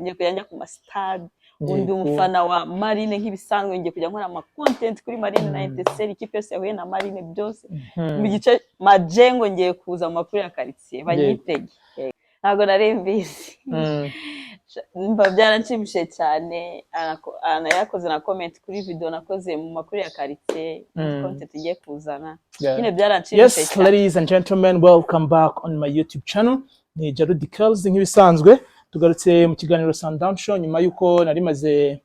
Ngiye kujya njya ku masitade. Undi umufana wa Marine nk'ibisanzwe, ngiye kujya nkora ama content kuri Marine na Etincelles, ikipe yose yahuye na Marine byose. Mu gice majengo ngiye kuza mu makuru ya karitsiye banyitege. Ntabwo nari mbizi. Mba byaranshimishije cyane. Yarakoze na comment kuri video nakoze mu makuru ya karitsiye, content igiye kuzana. Nyine byaranshimishije Yes, cyane. ladies and gentlemen, welcome back on my YouTube channel. Ni Jarudi Curls nk'ibisanzwe. Tugarutse mu kiganiro Sundown Show nyuma y'uko nari maze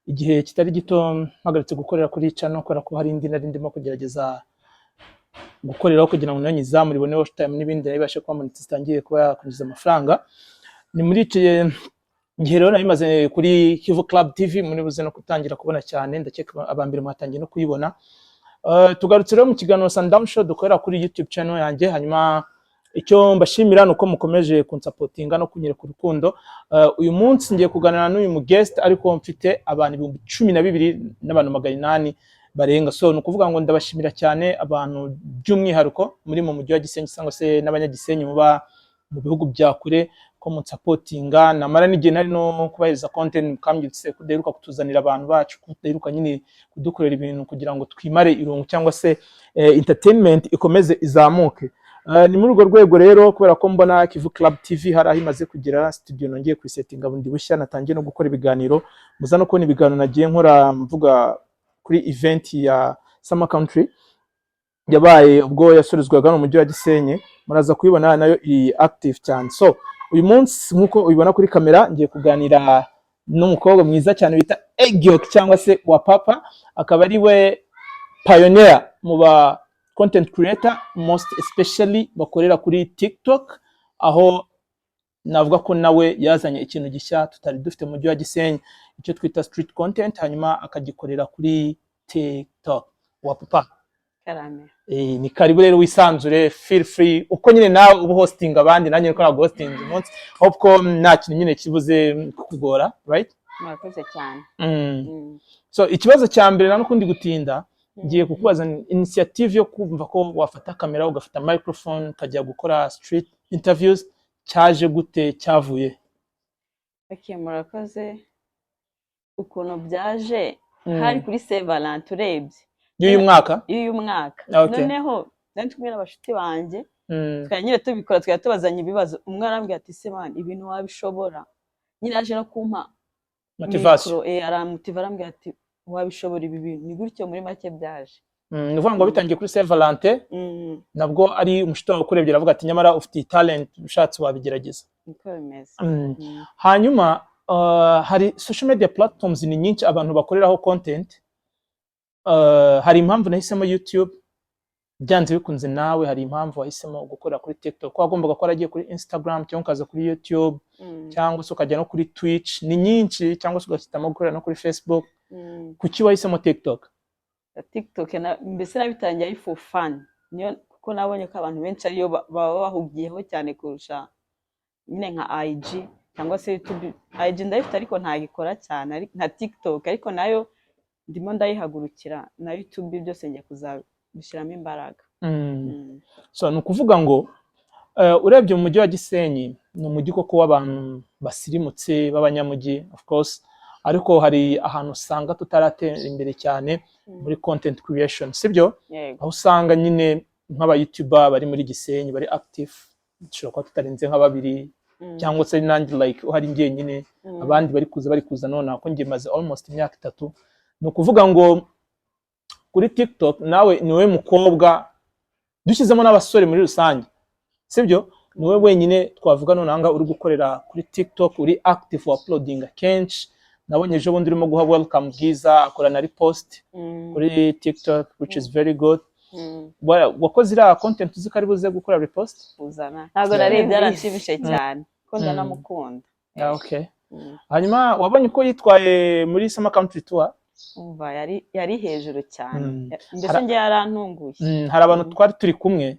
igihe kitari gito mpagaritse gukorera kuri channel, kubera ko hari indi nari ndimo kugerageza gukoreraho kugira ngo nayo nyizamure, ibone watch time n'ibindi, nayo ibashe kuba monetize, itangiye kuba yakwinjiza amafaranga. Ni muri icyo gihe rero nari maze kuri Kivu Club TV, muri buze no gutangira kubona cyane, ndakeka aba mbere mwatangiye no kuyibona. Tugarutse rero mu kiganiro Sundown Show dukorera kuri YouTube channel yanjye. Hanyuma icyo mbashimira ni uko mukomeje kunsupportinga no kunyereka urukundo. Uyu munsi ngiye kuganira n'uyu mu guest, ariko mfite abantu 12,800 barenga. So ni ukuvuga ngo ndabashimira cyane abantu, by'umwihariko muri mu mujyi wa Gisenyi cyangwa se n'abanyagisenyi muba mu bihugu bya kure, ko munsupportinga. Namara n'igihe nari no kubahereza content, mukambwira kudaheruka kutuzanira abantu bacu, kudaheruka nyine kudukorera ibintu kugira ngo twimare irungu cyangwa se entertainment ikomeze izamuke. Ni muri urwo rwego rero, kubera ko mbona Kivu Club TV hari aho imaze kugera, studio nongeye kuyisettinga bundi bushya, natangiye no gukora ibiganiro. Muza no kubona ibiganiro nagiye nkora mvuga kuri event ya Summer Country yabaye ubwo yasorezwaga mu mujyi wa Gisenyi, muraza kuyibona, nayo iri active cyane. So uyu munsi, nk'uko ubibona kuri kamera, ngiye kuganira n'umukobwa mwiza cyane bita Egiok cyangwa se wa Papa, akaba ari we pioneer mu ba content creator, most especially bakorera kuri TikTok, aho navuga ko nawe yazanye ikintu gishya tutari dufite mu mujyi wa Gisenyi, icyo twita street content, hanyuma akagikorera kuri TikTok. Wa Papa. Karame. Ni karibu rero, wisanzure, feel free, uko nyine nawe uba hosting abandi, nanjye niko ntabwo hosting uyu munsi. Hope ko nta kintu nyine kibuze kukugora, right? Murakoze cyane. So ikibazo cya mbere, nta n'ukundi gutinda, ngiye kukubaza ni initiative yo kumva ko wafata kamera, ugafata microphone, ukajya gukora street interviews, cyaje gute, cyavuye? Okay, murakoze. Ukuntu byaje, hari kuri Saint Valentin urebye y'uyu mwaka. Y'uyu mwaka. Noneho nari ndi kumwe n'abashuti banjye, twari nyine tubikora, twari tubazanye ibibazo. Umwe arambwira ati: "Se man, ibintu wabishobora?" Nyine aje no kumpa motivation. Micro, aramotiva, arambwira ati: "Wabishobora ibi bintu." Ni gutyo muri make byaje. Ni ukuvuga ngo bitangiye kuri Saint Valentin, nabwo ari umushuti wawe ukurebye aravuga ati: "Nyamara ufite iyi talent, ushatse wabigerageza." Niko bimeze. Hanyuma hari social media platforms ni nyinshi abantu bakoreraho content. Hari impamvu nahisemo YouTube, byanze bikunze nawe hari impamvu wahisemo gukorera kuri TikTok, ko wagombaga kuba waragiye kuri Instagram cyangwa ukaza kuri YouTube cyangwa se ukajya no kuri Twitch, ni nyinshi, cyangwa se ugahitamo gukorera no kuri Facebook. Kuki wahisemo TikTok? TikTok mbese nabitangiye ari for fun, niyo kuko nabonye ko abantu benshi ariyo baba bahugiyeho cyane kurusha nyine nka IG cyangwa se YouTube. IG ndayifite ariko ntagikora cyane, nka TikTok, ariko nayo ndimo ndayihagurukira, na YouTube, byose ngiye kuzabishyiramo imbaraga. So ni ukuvuga ngo urebye mu mujyi wa Gisenyi, ni umujyi koko w'abantu basirimutse b'abanyamujyi, of course, ariko hari ahantu usanga tutaratera imbere cyane muri content creation, sibyo? Yego. Aho usanga nyine nk'aba YouTuber bari muri Gisenyi bari active dushobora kuba tutarenze nka babiri cyangwa se nanjye like uhari njyenyine, abandi bari kuza nonaha, ko njye maze almost imyaka 3. Ni ukuvuga ngo kuri TikTok nawe niwe mukobwa, dushyizemo n'abasore muri rusange, sibyo, niwe wenyine twavuga nonaha ngaha uri gukorera kuri TikTok, uri active, uploading kenshi. Nabonye ejo bundi urimo guha welcome Bwiza, akora na repost kuri TikTok, which is very good. Wakoze iriya content uzi ko ari buze gukora repost? Kuzana ntabwo nari, byaranshimishije cyane ko ndanamukunda. Yeah, okay. Hanyuma wabonye uko yitwaye muri Summer Country Tour? Umva, yari hejuru cyane. Mbese njye yarantunguye. Hari abantu twari turi kumwe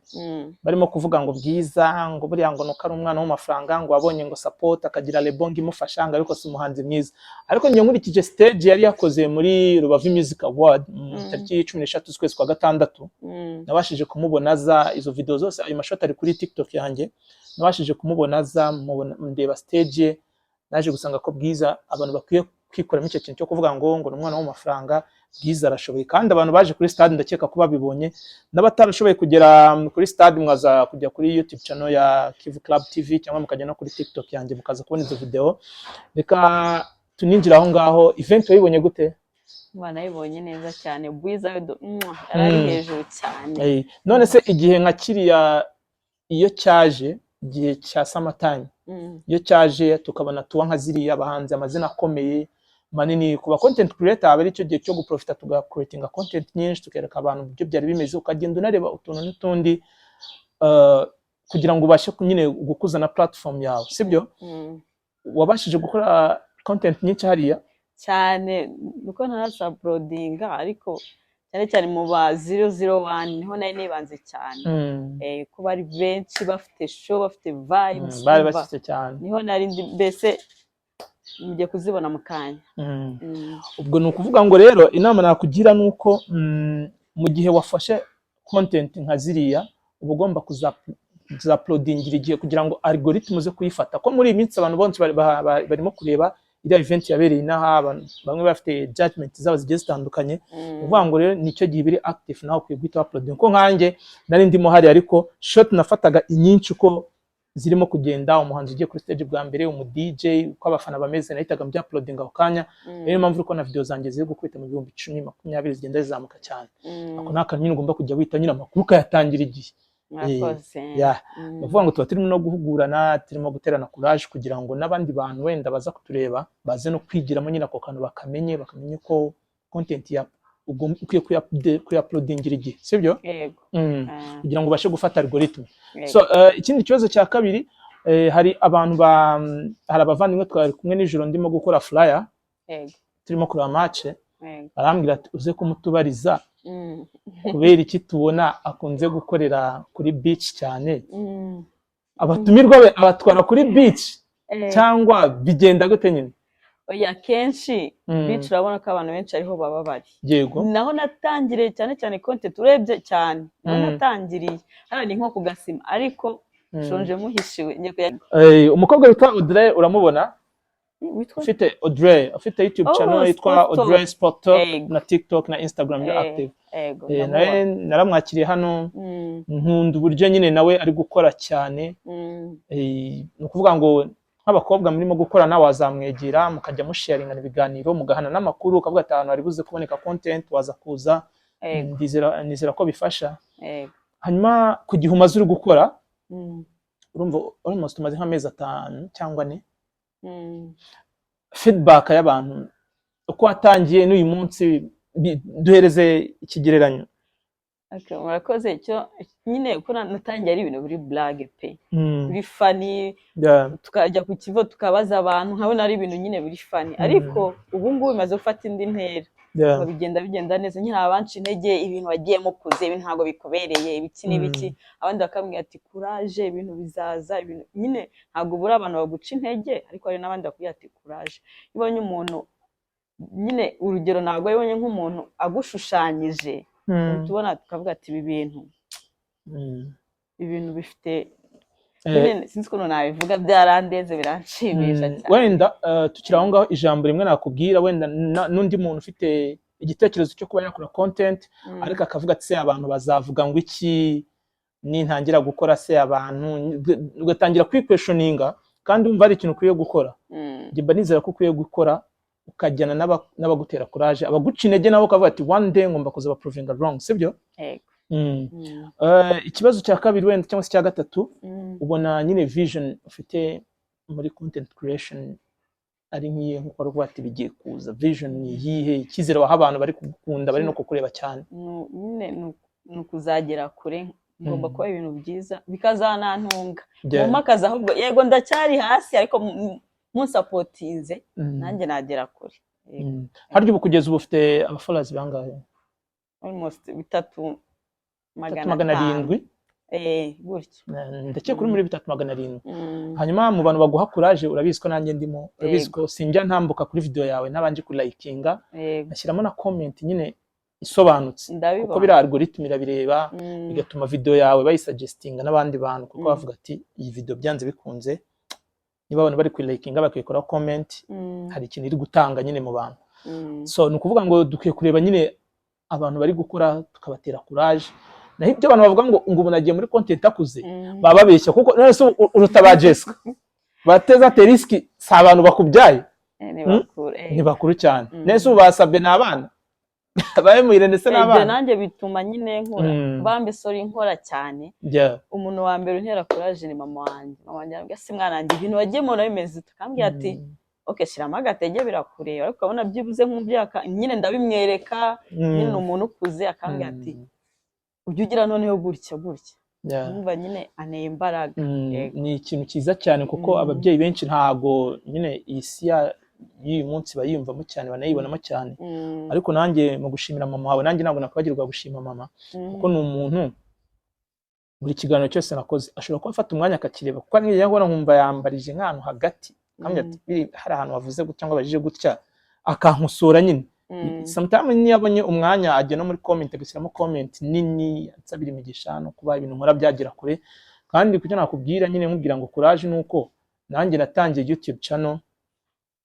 barimo kuvuga ngo Bwiza, ngo buriya ngo nuko ari umwana w'amafaranga, ngo wabonye ngo support, akagira lebonga imufasha, ngo ariko si umuhanzi mwiza. Ariko njye nkurikije stage yari yakoze muri Rubavu Music Award mu tariki 13 z'ukwezi kwa gatandatu, nabashije kumubona aza, izo video zose, ayo mashoti ari kuri TikTok yanjye, nabashije kumubona aza, mubona, ndeba stage ye, Naje gusanga ko Bwiza, abantu bakwiye kwikuramo icyo kintu cyo kuvuga ngo ni umwana w'amafaranga. Bwiza arashoboye, kandi abantu baje kuri stade ndakeka ko babibonye, n'abatarashoboye kugera kuri stade mwaza kujya kuri YouTube channel ya Kivu Club TV cyangwa mukajya no kuri TikTok yanjye, mukaza kubona izo video. Reka tuninjire aho ngaho. Event wayibonye gute? Nayibonye neza cyane. Bwiza we mwah, yari ari hejuru cyane. None se igihe nka kiriya iyo cyaje, igihe cya summertime, iyo cyaje tukabona tuwa nka ziriya, abahanzi, amazina akomeye manini, ku ba content creator aba ari cyo gihe cyo guprofita, tugacreatinga content nyinshi, tukereka abantu uburyo byari bimeze, ukagenda unareba utuntu n'utundi kugira ngo ubashe nyine gukuza na platform yawe, sibyo? Mm. Wabashije gukora content nyinshi hariya? Cyane, nuko ntarauploadinga, ariko cyane cyane mu ba 001 niho nari nibanze cyane. Ko bari benshi, bafite show, bafite vibes. Bari Umva, bashyitse cyane. Niho nari ndi, mbese mugiye kuzibona mu kanya. Ubwo ni ukuvuga ngo rero inama nakugira ni uko mu gihe wafashe content nka ziriya, uba ugomba kuzauploadingira igihe kugira ngo algorithm uze kuyifata, ko muri iyi minsi abantu bose barimo kureba iriya event yabereye inaha. Abantu bamwe bafite judgment zabo zigiye zitandukanye. Ni ukuvuga ngo rero nicyo gihe biri active, nawe ukwiye guhita uploading, ko nkanjye nari ndimo hari, ariko shot nafataga inyinshi uko zirimo kugenda, umuhanzi ugiye kuri stage bwa mbere, umu DJ, uko abafana bameze, nahitaga mbya uploading ako kanya. Niyo mpamvu uri kubona video zanjye ziri gukubita mu 10,000, 20, zigenda zizamuka cyane. Ako ni akantu nyine ugomba kujya wita nyine amakuru ukayatangira igihe. Mwakoze. Yeah. Ni ukuvuga ngo tuba turimo no guhugurana, turimo guterana courage kugira ngo n'abandi bantu wenda baza kutureba baze no kwigiramo nyine ako kantu, bakamenye ko content ya ukwiye kuyauploadingira igihe, sibyo? Yego. Kugira ngo ubashe gufata algorithm. Yego. So ikindi kibazo cya kabiri, hari abantu ba hari abavandimwe twari kumwe nijoro ndimo gukora flyer, turimo kureba match, barambwira ati: "Uze kumutubariza kubera iki tubona akunze gukorera kuri beach cyane? Abatumirwa be abatwara kuri beach cyangwa bigenda gute nyine?" Oya, kenshi beach urabona ko abantu benshi ariho baba bari. Naho natangiriye cyane cyane content, urebye cyane naho natangiriye hano ni nko ku gasima, ariko shonje muhishiwe, ngiye Umukobwa witwa Audrey, uramubona? Witwa? Ufite Audrey, ufite YouTube Oh, channel yitwa Sport Talk. Audrey Sport Talk na TikTok na Instagram yo active. Ndamubona. Nawe naramwakiriye hano. Nkunda uburyo nyine nawe ari gukora cyane. Ni ukuvuga ngo nk'abakobwa murimo gukorana wazamwegera, mukajya musharingana ibiganiro, mugahana n'amakuru, ukavuga ati: "Ahantu hari buze kuboneka content waza kuza." Nizera ko bifasha. Hanyuma ku gihe umaze uri gukora, urumva almost umaze nk'amezi 5 cyangwa 4, feedback y'abantu uko watangiye n'uyu munsi, duhereze ikigereranyo. Okay, murakoze. Icyo nyine uko natangiye ari ibintu biri blague pe, biri funny, tukajya ku kivo tukabaza abantu, nkabona ari ibintu nyine biri funny, ariko ubu ngubu bimaze gufata indi ntera. Bigenda bigenda neza nyine. Abanca intege: "Ibintu wagiyemo kuze, ibintu ntabwo bikubereye, ibiki n'ibiki." Abandi bakambwira ati: "Courage, ibintu bizaza." Ibintu nyine ntabwo ubura abantu baguca intege, ariko hari n'abandi bakubwira ati: "Courage." Iyo ubonye umuntu nyine, urugero, ntabwo iyo ubonye nk'umuntu agushushanyije, uhita ubona tukavuga ati: "Ibi bintu, ibintu bifite nyine," sinzi ukuntu nabivuga, byarandenze, biranshimisha cyane. Wenda tukiri aho ngaho, ijambo rimwe nakubwira wenda n'undi muntu ufite igitekerezo cyo kuba yakora content, ariko akavuga ati: "Se abantu bazavuga ngo iki nintangira gukora? Se abantu?" Ugatangira kwiquestioninga kandi wumva ari ikintu ukwiye gukora. Njye mba nizera ko ukwiye gukora, ukajyana n'abagutera courage, abaguca intege nabo ukavuga ati: "One day ngomba kuzaba provinga wrong," sibyo? Yego. Ikibazo cya kabiri wenda cyangwa se cya gatatu, ubona nyine vision ufite muri content creation ari nk'iyihe? Nkuko wari uvuga ati bigiye kuza, vision ni iyihe? Icyizere waha abantu bari kugukunda, bari no kukureba cyane? Nyine ni ukuzagera kure, ngomba kuba ibintu byiza bikazanantunga mu akazi. Ahubwo yego ndacyari hasi, ariko munsupportinze nanjye nagera kure. Yego. Harya ubu kugeza ubu ufite abafollowers bangahe? Almost bitatu Bitatu magana magana atanu. arindwi. Gutyo. Ndakeka uri muri 3,700. Hanyuma mu bantu baguha courage, urabizi ko nanjye ndimo, urabizi ko sinjya ntambuka kuri video yawe ntabanje kulikinga, ngashyiramo na comment nyine isobanutse, Ndabibona. kuko biriya algorithm irabireba, bigatuma video yawe bayisuggestinga n'abandi bantu, kuko bavuga ati: "Iyi video byanze bikunze Niba abantu bari kuyilikinga, bakayikoraho comment, hari ikintu iri gutanga nyine mu bantu. So ni ukuvuga ngo dukwiye kureba nyine abantu bari gukora, tukabatera courage. Naho ibyo abantu bavuga ngo umuntu agiye muri content akuze, baba babeshya, kuko none se uruta ba Jessica bateza teriski? Si abantu bakubyaye? Ni bakuru. Ni bakuru cyane. None se ubu basabye ni abana bahemuye ndetse Ibyo n'abana. nanjye bituma nyine nkora. Bambe, sorry, nkora cyane. Umuntu wa mbere untera courage ni mama wanjye. Mama wanjye arambwira: "Se mwana wanjye, ibintu wagiye mubona bimeze ute?" Akambwira ati: "Ok, shyiramo agatege, birakureba." Ariko ukabona byibuze nk'umubyeyi nyine ndabimwereka nyine, ni umuntu ukuze, akambwira ati: "Ujye ugira noneho gutya gutya." Numva nyine anteye imbaraga. Yego. Ni ikintu cyiza cyane, kuko ababyeyi benshi ntago nyine iyi si y'uyu munsi bayiyumvamo cyane, banayibonamo cyane. Ariko nanjye mu gushimira mama wawe, nanjye ntabwo nakwibagirwa gushima mama, kuko ni umuntu buri kiganiro cyose nakoze ashobora kuba afata umwanya akakireba, kuko nijya kubona nkumva yambarije nk'ahantu hagati, akambwira ati: "Biri hari ahantu wavuze gutya cyangwa abajije gutya," akankosora nyine. Sometimes niyo abonye umwanya ajya no muri comment, agashyiramo comment nini ansabira imigisha no kuba ibintu nkora byagera kure. Kandi kucyo nakubwira nyine, nkubwira ngo courage, nuko nanjye natangiye YouTube channel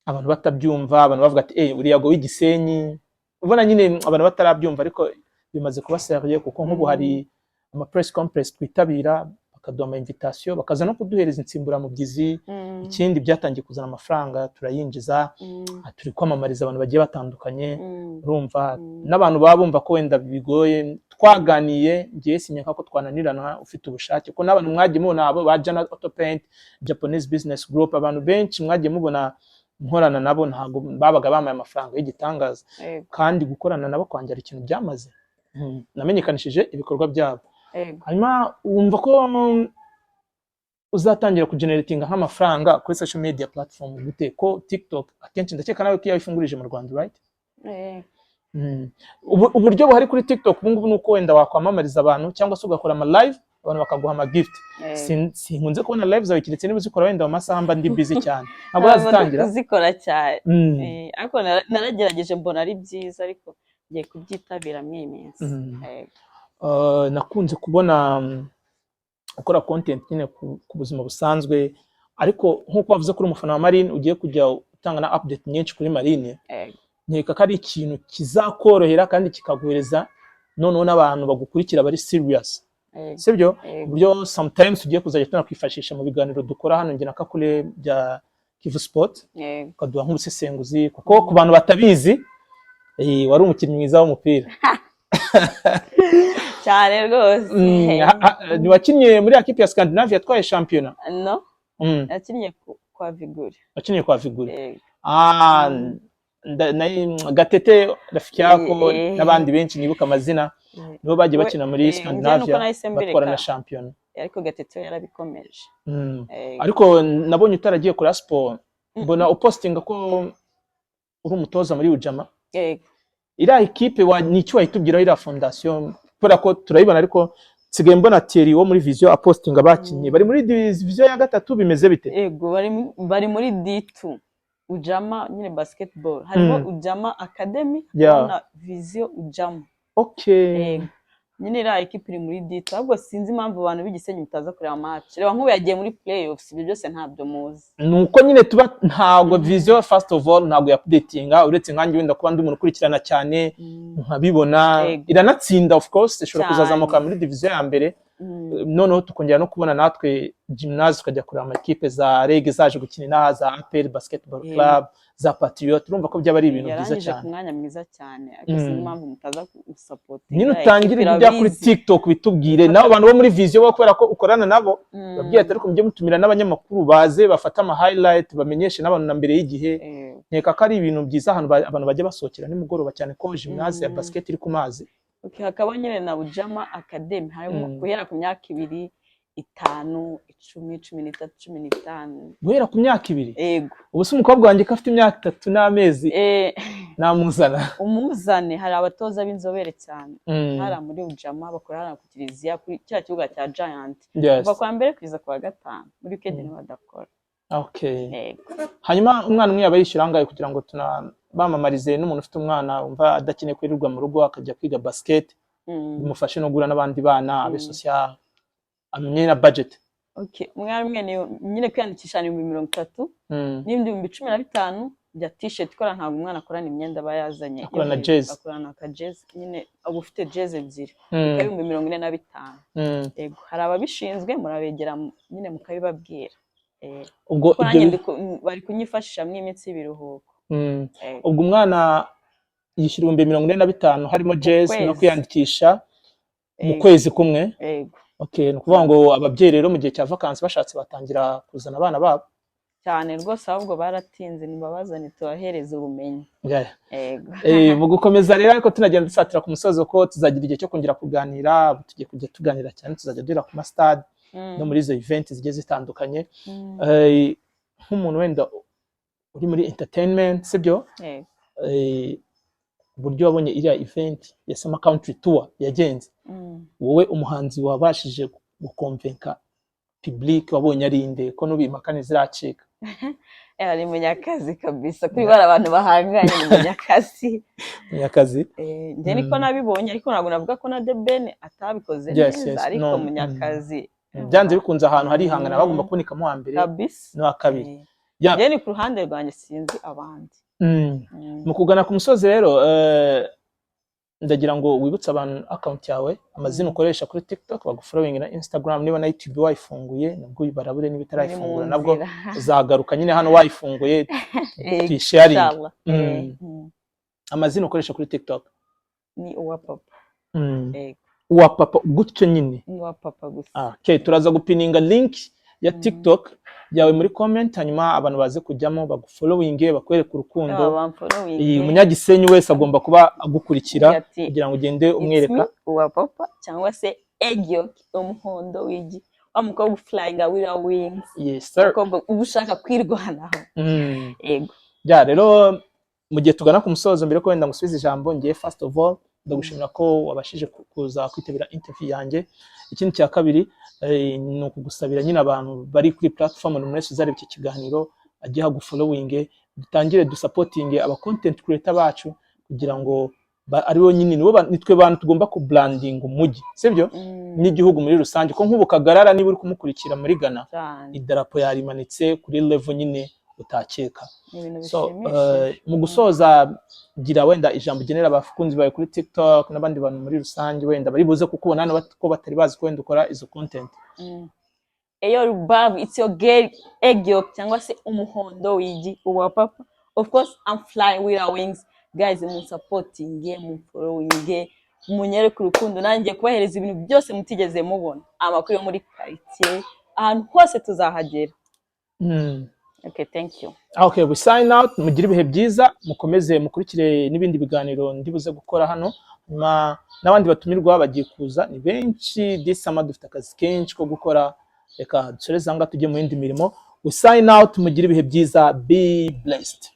abantu batabyumva, abantu bavuga ati: "Eh, uriya go w'igisenyi," ubona nyine abantu batarabyumva, ariko bimaze kuba sérieux, kuko nk'ubu hari ama press conference twitabira, bakaduha ama invitation, bakaza no kuduhereza insimburamubyizi. Ikindi, byatangiye kuzana amafaranga, turayinjiza. Turi kwamamariza abantu bagiye batandukanye. Urumva, n'abantu baba bumva ko wenda bigoye, twaganiye, ngiye sinyaka ko twananirana ufite ubushake, ko n'abantu mwagiye mubona, abo ba Jana Auto Paint, Japanese Business Group, abantu benshi mwagiye mubona nkorana nabo, ntabwo babaga bamaye amafaranga y'igitangaza. Kandi gukorana nabo kwanjye hari ikintu byamaze. Namenyekanishije ibikorwa byabo. Hanyuma wumva ko uzatangira kugeneratinga nk'amafaranga kuri social media platform gute? Ko TikTok akenshi ndakeka nawe ko iyo wayifungurije mu Rwanda, right? Eh. Uburyo buhari kuri TikTok ubu ngubu ni uko wenda wakwamamariza abantu, cyangwa se ugakora ama live, abantu bakaguha ama gift. Sinkunze kubona live zawe, keretse niba uzikora wenda mu masaha mba ndi busy cyane. Ntabwo Ntabwo urazitangira? Kuzikora cyane. Ariko naragerageje mbona ari byiza, ariko ngiye kubyitabira muri iyi minsi. Nakunze kubona ukora content nyine ku buzima busanzwe, ariko nk'uko wavuze ko uri umufana wa Marine, ugiye kujya utanga na update nyinshi kuri Marine. Nkeka ko ari ikintu kizakorohera kandi kikaguhereza noneho n'abantu bagukurikira bari serious. Sibyo? Yego. Uburyo sometimes tugiye kuzajya tunakwifashisha mu biganiro dukora hano njye na Kakule bya Kivu Sport, ukaduha nk'ubusesenguzi, kuko ku bantu batabizi, wari umukinnyi mwiza w'umupira. Cyane rwose. Wakinnye muri ekipe ya Scandinavia yatwaye shampiyona? No. Yakinnye kwa Vigure. Wakinnye kwa Vigure? Yego. Ah, Gatete, rafiki yako, n'abandi benshi nibuka amazina, nibo bagiye bakina muri Njye nuko Scandinavia, nahise mbireka. batwara na shampiyona. Ariko Gatete we yarabikomeje. Ariko nabonye utaragiye kuri siporo, mbona upostinga ko uri umutoza muri Ujama. Yego. Iriya ekipe ni icyo wahita iriya fondation, kubera ko turayibona, ariko nsigaye mbona Thierry wo muri Vision apostinga abakinnyi bari muri division ya gatatu. Bimeze bite? Yego, bari muri D2 Ujama nyine basketball. Harimo Ujama Academy, hakabamo na Vision Ujama. Yego. Nyine iriya ekipe iri muri D2, ahubwo sinzi impamvu abantu b'igisenyi mutaza kureba match. Reba nk'ubu yagiye muri playoffs, ibyo byose ntabyo muzi. Ni uko nyine tuba ntabwo Vision, first of all, ntabwo yaupdatinga, uretse nkanjye wenda kuba ndi umuntu ukurikirana cyane nkabibona. Iranatsinda, of course ishobora kuzazamuka muri division ya mbere. Noneho tukongera no kubona natwe gymnase, tukajya kureba amakipe za REG zaje gukina inaha, za APR Basketball Club, za Patriot. Urumva ko byaba ari ibintu byiza Yarangije cyane. ku mwanya mwiza cyane, ariko sinzi impamvu mutaza gusupportinga. Nyine utangire ibijya kuri TikTok, bitubwire nabo bantu bo muri Vision bo, kubera ko ukorana nabo, babwiye ati: "Ariko mujye mutumira n'abanyamakuru baze bafate ama highlight, bamenyeshe n'abantu na mbere y'igihe." Nkeka ko ari ibintu byiza, ahantu abantu bajya basohokera nimugoroba, cyane ko gymnase ya basket iri ku mazi. Okay, hakaba nyine na Ujama Academy, harimo guhera ku myaka 2, 5, 10, 13, 15. Guhera ku myaka 2? Yego. Ubu se umukobwa wanjye ko afite imyaka 3 n'amezi, namuzana? Umuzane, hari abatoza b'inzobere cyane hariya muri Ujama, bakora hariya ku kiliziya, kuri kiriya kibuga cya Giant, kuva kwa mbere kugeza ku wa gatanu. Muri weekend niho badakora. Yego. Hanyuma umwana umwe yaba yishyura angahe, kugira ngo tunabamamarize n'umuntu ufite umwana wumva adakeneye kwirirwa mu rugo, akajya kwiga basket, bimufashe no guhura n'abandi bana, abe social, amenye na budget? Okay, umwana umwe nyine kwiyandikisha ni 30,000 n'ibindi 15,000 bya T-shirt ikora. Ntabwo umwana akorana imyenda aba yazanye. Akorana jezi. Akorana aka jezi nyine, aba ufite jezi ebyiri, bikaba 45,000. Yego, hari ababishinzwe, murabegera nyine mukabibabwira. Ubwo Kuko ibyo nanjye bari kunyifashisha mu iminsi y'ibiruhuko. Ubwo umwana yishyura 45,000 harimo jezi no Kwezi. kwiyandikisha mu kwezi kumwe? Yego. Okay, ni ukuvuga ngo ababyeyi rero mu gihe cya vakansi bashatse batangira kuzana abana babo. Cyane rwose, ahubwo baratinze, nibabazane tubahereze ubumenyi. Yego. Mu gukomeza rero, ariko tunagenda dusatira ku musozo, ko tuzagira igihe cyo kongera kuganira. Ubu tugiye kujya tuganira cyane, tuzajya duhera ku masitade no muri izo event zigiye zitandukanye. Nk'umuntu wenda uri muri entertainment, sibyo? Yego. Uburyo wabonye iriya event ya Summer Country Tour yagenze, wowe umuhanzi wabashije gukonvenka public wabonye ari inde, ko n'ubu impaka ntiziracika? Ari Munyakazi kabisa. Kuri bari abantu bahanganye ni Munyakazi. Munyakazi. Njye niko nabibonye, ariko ntabwo navuga ko na The Ben atabikoze neza, ariko no, Munyakazi. Byanze bikunze ahantu harihangana, bagomba kubonekamo uwa mbere n'uwa kabiri. Njye ni ku ruhande rwanjye, sinzi abandi. Mu kugana ku musozi rero, ndagira ngo wibutse abantu account yawe, amazina ukoresha kuri TikTok bagufollowing, na Instagram, niba na YouTube wayifunguye nabwo barabure, niba Ni mu itarayifungura nabwo nzira. uzagaruka nyine hano wayifunguye tuyisharinge. Inshallah. Amazina ukoresha kuri TikTok? Ni uwa papa. Yego. Uwa papa gutyo nyine? Ni uwa papa gusa. Ah, okay, turaza gupininga link ya TikTok yawe muri comment, hanyuma abantu baze kujyamo bagufollowinge, bakwereke urukundo. Aba bamfollowing. Iyi Umunyagisenyi wese agomba kuba agukurikira Ati, kugira ngo ugende umwereka. "It's me, uwa papa," cyangwa se egg yolk, umuhondo w'igi, wa mukobwa uflyinga with a wings. Yes sir. Umukobwa uba ushaka kwirwanaho. Yego. Ya, rero mu gihe tugana ku musozo, mbere ko wenda ngusubize ijambo, ngiye first of all ndagushimira ko wabashije kuza kwitabira interview yanjye. Ikindi cya kabiri, ni ukugusabira nyine abantu bari kuri platform, umuntu wese uzareba iki kiganiro ajye hagufollowing, dutangire dusupportinge aba content creator bacu kugira ngo aribo nyine nibo nitwe bantu tugomba kubrandinga umujyi, sibyo? N'igihugu muri rusange, ko nk'ubu Kagarara, niba uri kumukurikira muri Ghana, Cyane. idarapo yarimanitse kuri level nyine utakeka. Ni ibintu So bishimishije. mu gusoza, gira wenda ijambo ugenera abakunzi bawe kuri TikTok n'abandi bantu muri rusange wenda bari buze kukubona hano ko batari bazi ko wenda ukora izo content. Eyo Rubavu, it's your girl egg yolk cyangwa se umuhondo w'igi, uwa papa. Of course I'm flying with our wings. Guys, mu supporting, mu following, munyereke urukundo, nanjye kubahereza ibintu byose mutigeze mubona. Amakuru yo muri quartier, ahantu hose tuzahagera. Okay, thank you. Okay, we sign out. Mugire ibihe byiza, mukomeze mukurikire n'ibindi biganiro ndibuze gukora hano, hanyuma n'abandi batumirwa bagiye kuza ni benshi. This summer dufite akazi kenshi ko gukora. Reka dusoreze aha ngaha tujye mu yindi mirimo. We sign out, mugire ibihe byiza, be blessed.